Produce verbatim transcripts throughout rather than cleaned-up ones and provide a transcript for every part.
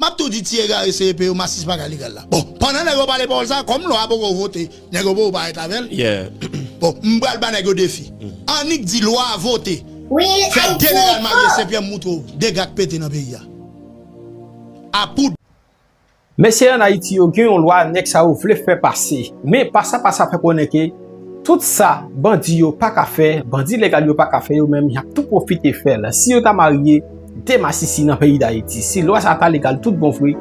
M ap tou di ti egare C E P yo, masisi pa ka legal la. Bon, pandan nèg yo pale pawòl sa, kòm lwa a poko vote, nèg yo poko parèt avè l. Yeah. Bon, m pral ba nèg yo defi. Annik di lwa a vote. Wi, fè de nèg al marye Senpyè, m moutre w dega k pete nan peyi a. Apoud. Mesye ann Ayiti yo gen yon lwa nèg sa yo vle fè pase. Men pasa pasa fè konnen ke tout sa bandi yo pa ka fè, bandi legal yo pa ka fè, yo menm y ap tou pwofite fè l. Si yo ta marye de masisi nan peyi Dayiti, si lwa sa ta legal tout bon vre,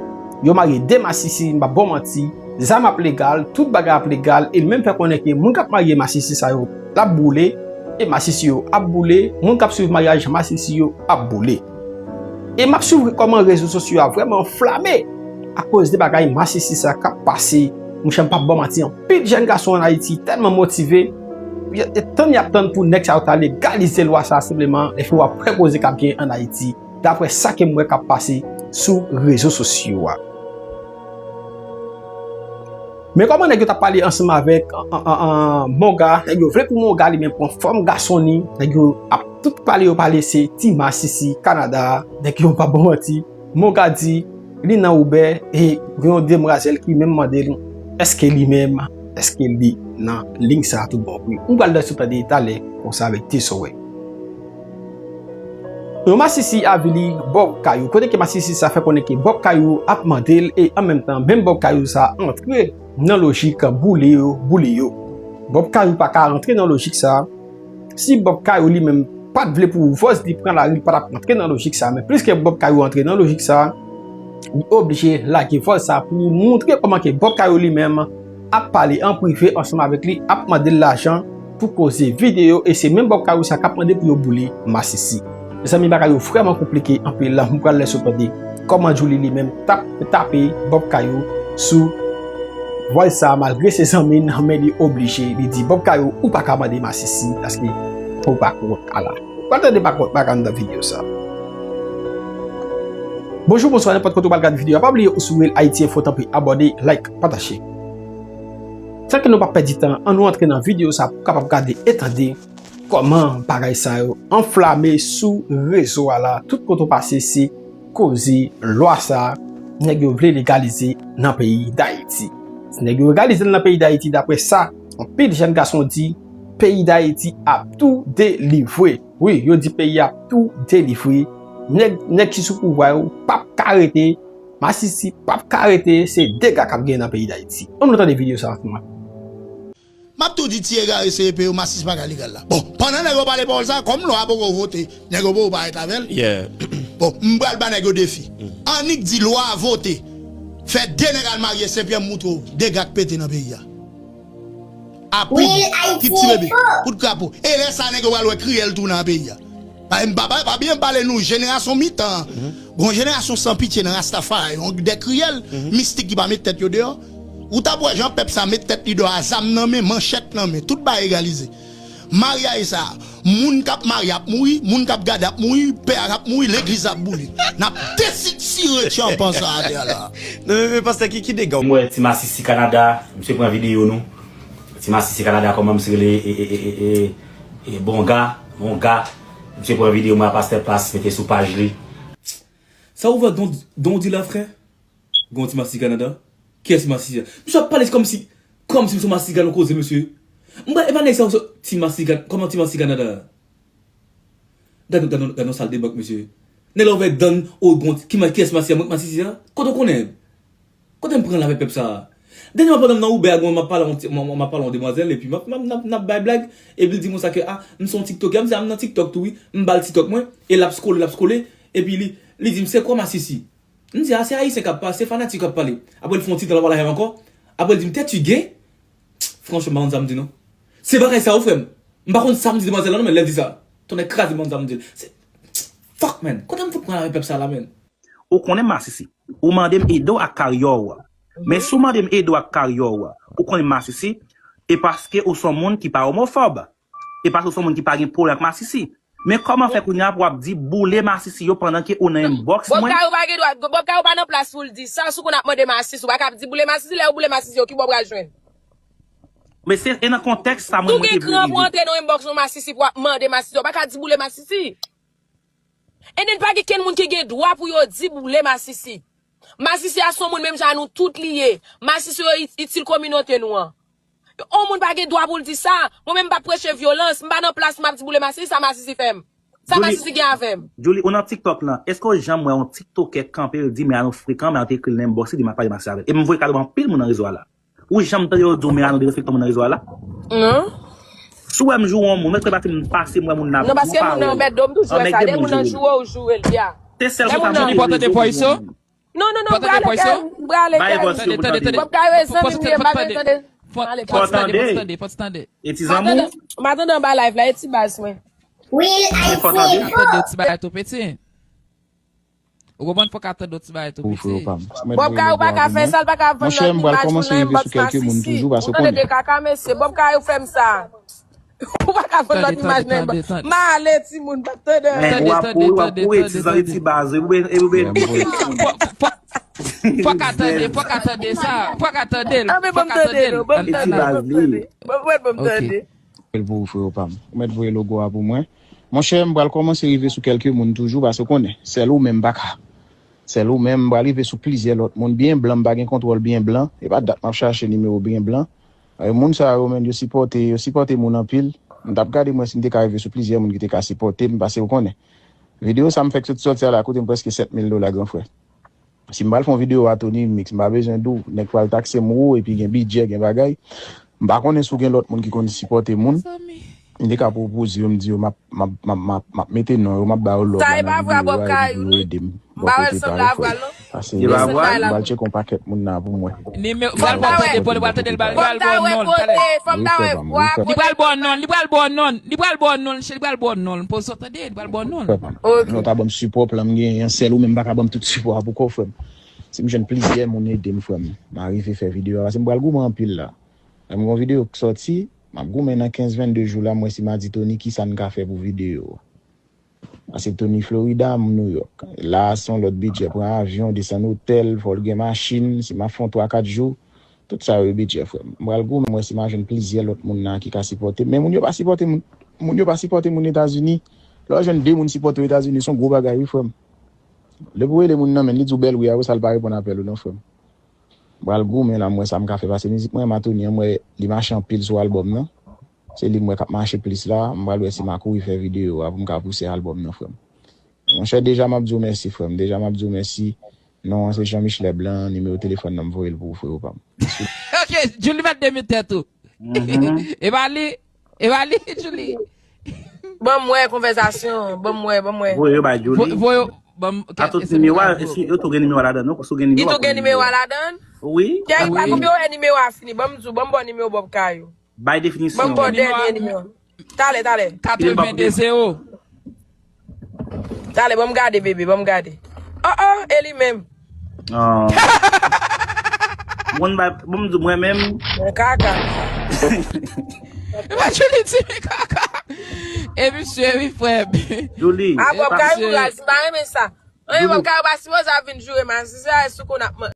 yo marye de masisi, m p ap ba w manti, zam ap legal, tout bagay ap legal, e l menm fè konnen ke moun k ap marye masisi sa yo, l ap boule, e masisi yo ap boule, moun k ap swiv maryaj masisi yo ap boule. E m ap swiv kòman rezo sosyo a vrèman anflame akoz de bagay masisi sa k ap pase. Monchè, m p ap ba w manti, anpil jèn gason ann Ayiti tèlman motive, y- y- tann y ap tann pou nèg sa yo ta legalize lwa sa a senpleman, lè w ap wè koze k ap gen ann Ayiti, daprè sa ke m wè k ap pase sou rezo sosyo a. Men kòman nèg yo t ap pale ansanm avèk an, an, an, an, Monga, nèg yo vle pou Monga li menm pran fòm gason li, nèg yo ap tout pale yo pale se ti masisi Kanada, nèg yo pa bon manti. Monga di li nan Uber e gen yon demwazèl ki menm mande l èske li menm, èske li nan liy sa a tout bon vre. M pral lèse w tande talè konsa avèk ti son wè. Yon masisi avili Bòb Kayou. Kote ke masisi sa fè konnen ke Bòb Kayou ap mande l e an menm tan, menm Bòb Kayou sa antre nan lojik boule yo, boule yo. Bòb Kayou pa ka rantre nan lojik sa. Si Bòb Kayou li menm pa t vle pou vòz li pran lari, li pa t ap rantre nan lojik sa. Men pliske Bòb Kayou antre nan lojik sa, li oblije lage vòz sa pou moutre kòman ke Bòb Kayou li menm ap pale an prive ansanm avèk li, ap mande l lajan pou koze videyo, e se menm Bòb Kayou sa k ap mande pou yo boule masisi. Mezanmi, bagay yo vrèman konplike anpil. M pral lèse w tande kòman Djouly li menm t ap tape Bòb Kayou sou vòz sa, malgre se zanmi l, men li oblije, li di Bòb Kayou ou pa ka mande masisi paske ou pa kont a la. Ou pral tande pa kont bagay nan videyo sa. Bonjou, bonswa, nenpòt kote w pral gade videyo a, pa bliye ou si w Real Haiti Info, tanpri abòne, like, pataje. San ke nou pa pèdi tan, ann nou antre nan videyo sa pou kapab gade e tande kòman bagay sa yo anflame sou rezo a la. Tout kote w pase se koze lwa sa nèg yo vle legalize nan peyi Dayiti. Si nèg yo legalize l nan peyi Dayiti, daprè sa anpil jèn gason di, peyi Dayiti ap tou delivre. Wi, yo di peyi ap tou delivre. Nèg, nèg ki sou pouvwa yo p ap ka rete. Masisi p ap ka rete, se dega k ap gen nan peyi Dayiti. Ann nou tande videyo sa ansanm. M ap tou di ti egare C E P yo, masisi pa ka legal la. Bon, pandan nèg yo pale pawòl sa, kòm lwa a poko vote, nèg yo poko parèt avè l. Yeah. Bon, m pral ba nèg yo defi. Annik di lwa a vote. Fè de nèg al marye Senpyè, m moutre w dega k pete nan peyi a. Apoud, ki ti bebe, kout krapo. E lè sa nèg yo pral wè kriyèl tou nan peyi a. Pa, m pa, pa, pa byen pale nou, jenerasyon mitan an. Gon jenerasyon san pitye nan Rastafari, yon de kriyèl, mistik ki pa met tèt yo deyò. Ou t ap wè jan pèp sa met tèt li deyò a, zam nan men, manchèt nan men, tout bagay egalize. Maryaj sa, moun k ap marye ap mouri, moun k ap gade ap mouri, pè a ap mouri, legliz ap boule. N ap desitire tyanpan sa atè a la. Non, men, men, pastè, ki, ki dega w? M wè ti masisi Kanada, misye pran videyo nou. Ti masisi Kanada, kòman misye rele, e, e, e, e, e, e, Bonga, Monga. Misye pran videyo mwen a pastè Plas, mete sou paj li. Sa ou wè don, don di la, frè? Gon ti masisi Kanada? Kiyès masisi a? Misye ap pale kòmsi, kòmsi misye masisi Kanada koze, mesye. M pa, e pa nèg sa yo, ti masisi Kan-, kòman ti masisi Kanada? Gade, gade, gade yon sal de bank, mesye. Nèg la ouvè dan, o gon, ki ma-, kiyès masisi a? Mwen masisi a? Kote w konnen? Kote m pran l avèk pèp sa a? Dènyèman pandan m nan Uber ak mwen, m ap pale a yon ti, m, m, m ap pale a yon demwazèl, epi m ap, m ap, n ap, n ap bay blag, epi l di m konsa ke, a, m se yon tiktokè, m di, a, m nan TikTok tou, wi, m ba l TikTok mwen, e l ap scrolle, l ap scrolle, epi li, li di m, se kwa masisi? M di, a, se ayisyen k ap pale, se fanatik k ap pale. Apre l fè yon ti tan, l ap pale avè m ankò, apre l di m, tèt yu gen, franchman, m pa konn sa m di non. Se bagay sa yo, frè m. M pa konn sa m di demwazèl la non, men lè l di sa, tonnè kraze m, m pa konn sa m di l. Se, fuck, man, kote m fout pran avèk pèp sa la, man? Ou konnen masisi. Ou mande m ede w ak karyè w. Men si w mande m ede w ak karyè w, ou konnen masisi, e paske ou se yon moun ki pa omofòb. E paske ou se yon moun ki pa gen pwoblèm ak masisi. Men kòman fè kounye a pou w ap di boule masisi yo pandan ke ou nan inbox mwen? Bob Kayou pa gen dwa, Bob Kayou pa nan plas pou l di sa, si w konn ap mande masisi, ou pa ka ap di boule masisi, lè yo boule masisi yo, ki bò w pral jwenn? Men se, e nan kontèks sa mwen, mwen te vle rive. Ou gen kran pou antre nan inbox yon masisi pou w ap mande masisi, ou pa ka di boule masisi. And then pa gen kenn moun ki gen dwa pou yo di boule masisi. Masisi a se yon moun menm jan nou tout li ye. Masisi yo it- itil kominote nou an. Yon moun pa gen dwa pou l di sa. Mwen menm m pa preche vyolans. M pa nan plas m ap di boule masisi sa masisi fè m. Sa masisi gen avè m. Julie, ou nan TikTok lan. Èske w janm wè yon TikTokè kanpe l di men a nou frekan, men a nou te ekri l nan inbox li di m ap pale masisi avè l? E m voye kado anpil moun nan rezo a la. Ou janm tande yo di w men a nou derespekte moun nan rezo a la? Non. Si w wè m joure yon moun, mwen trè pati m pase m wè moun nan. Non, paske moun nan anmède w, m toujou wè sa. Lè moun nan joure w, ou joure l, ya. Te sèl konsa moun nan. Julie, pa w tande vwa iso? Non, non, non, m prale kay, m prale kay. Tande, tande, tande. Bob Kay, zanmi m ye, m pa tande. Fò tande, fò tande. E ti zanmi w? M pa tande anba live la, e ti baz mwen. Real Haitian. Fò tande. Tande ti bagay tou piti. Ou konprann, fò ka tande ti bagay tou piti. Bob Kay, ou pa ka fè sa, l pa ka vann nan imaj moun nan inbox masisi. Ou tande de kaka mesye, Bob Kay ou fè m sa. Ou pa ka vann lòt imaj nan inbox. M ale timoun, pa tande. Men w ap kouri, w ap kouri, ti zanmi ti baz, e ou ben, e ou ben. Fò ka tande, fò ka tande sa, fò ka tande l, fò ka tande l. Bon, bon, bon, tande. Voye l pou ou, freo pa m. Ou mèt voye logo a pou mwen. Monchè, m pral kòmanse rive sou kèlke moun toujou, paske w konnen, sèl ou menm m pa ka. Sèl ou menm, m pral rive sou plizyè lòt moun. Byen blan, m pa gen kontwòl byen blan. E pa dat m ap chache nimewo byen blan. E, moun sa yo, menm, yo sipòte, yo sipòte moun anpil. M t ap gade, mwen, si m te ka rive sou plizyè moun ki te ka sipòte m, paske w konnen. Videyo sa m fèk sot sòti a la, koute m prèske sèt mil dola, gran frè. Si m pral fè yon videyo a Tony Mix, m pa bezwen di w, nèg pral takse m wo, epi gen bidjè, gen bagay. M pa konnen si w gen lòt moun ki konn sipòte moun. M te ka pwopoze yo, m di yo, m ap, m ap, m ap, m ap, m ap mete non yo, m ap ba yo lòv la nan videyo a, epi pou yo ede m bò kote pa yo, frè. Pase m pral tcheke yon pakèt moun nan pou mwen. Nimewo, pral bò tande, pral tande, pral bò non, talè. Li pral bò non, li pral bò non, li pral bò non, li pral bò non, poze w tande, li pral bò non. Non, ta ban m sipò plan m genyen an, sèl ou menm pa ka ban m tout sipò a pou kò, frè m. Si m jwenn plizyè moun ede m, frè m, m a rive fè videyo a, paske m pral goumen anpil la. Lè m gon videyo k sòti, m ap goumen nan kenz vennde jou la, m wè si m a di Tony kisa n ka fè pou videyo a. Paske Tony Florida, m New York. La a se yon lòt bidjè, pran avyon, desann otèl, fò l gen machin, si m ap fè yon twa kat jou, tout sa yo bidjè, frè m. M pral goumen, m wè si m a jwenn plizyè lòt moun nan ki ka sipòte m. Men moun yo pa sipòte moun, moun yo pa sipòte moun Etazini. Lè w jwenn de moun sipòte w Etazini, se yon gwo bagay, wi, frè m. Depi w rele moun nan, men li di w bèl wi a, sa l pa reponn apèl ou non, frè m. M pral goumen la, m wè sa m ka fè, paske mizik mwen, Matoni an, m wè li mache anpil sou albòm nan. Se li m wè k ap mache plis la, m pral wè si m a kouri fè videyo a pou m ka pouse albòm nan, frè m. Monchè, deja m ap di w mèsi, frè m, deja m ap di w mèsi. Non an se Jean Michelet Blanc, nimewo telefòn nan m voye l pou ou, freo pa m. Ok, Julie mèt de mil tèt ou. E pa li, e pa li, Julie. Ban m wè konvèsasyon, ban m wè, ban m wè. Voye yo bay Julie. Voye yo, ban m. Atout nimewo a, si yo tou gen nimewo a ladan, non, si yo gen nimewo a. Li tou gen nimewo a ladan? Wi. Kè pa konbyen wè nimewo a fini, ban m di w, ban m ba w nimewo Bob Kay ou. Bay definisyon. Ban m ba w dènye nimewo. Talè, talè. Katreven de zewo. Talè, ban m gade, bebe, ban m gade. Oh, oh, e li menm. Oh. Bon, bay, bon, m di mwen menm. Mwen kaka. E pa Julie di men kaka. E misye, wi, frè m. Julie. A, Bob Kay ou raz, m pa renmen sa. An, Bob Kay ou pa sipoze ap vin joure m, a, si se a sou kou n ap man-,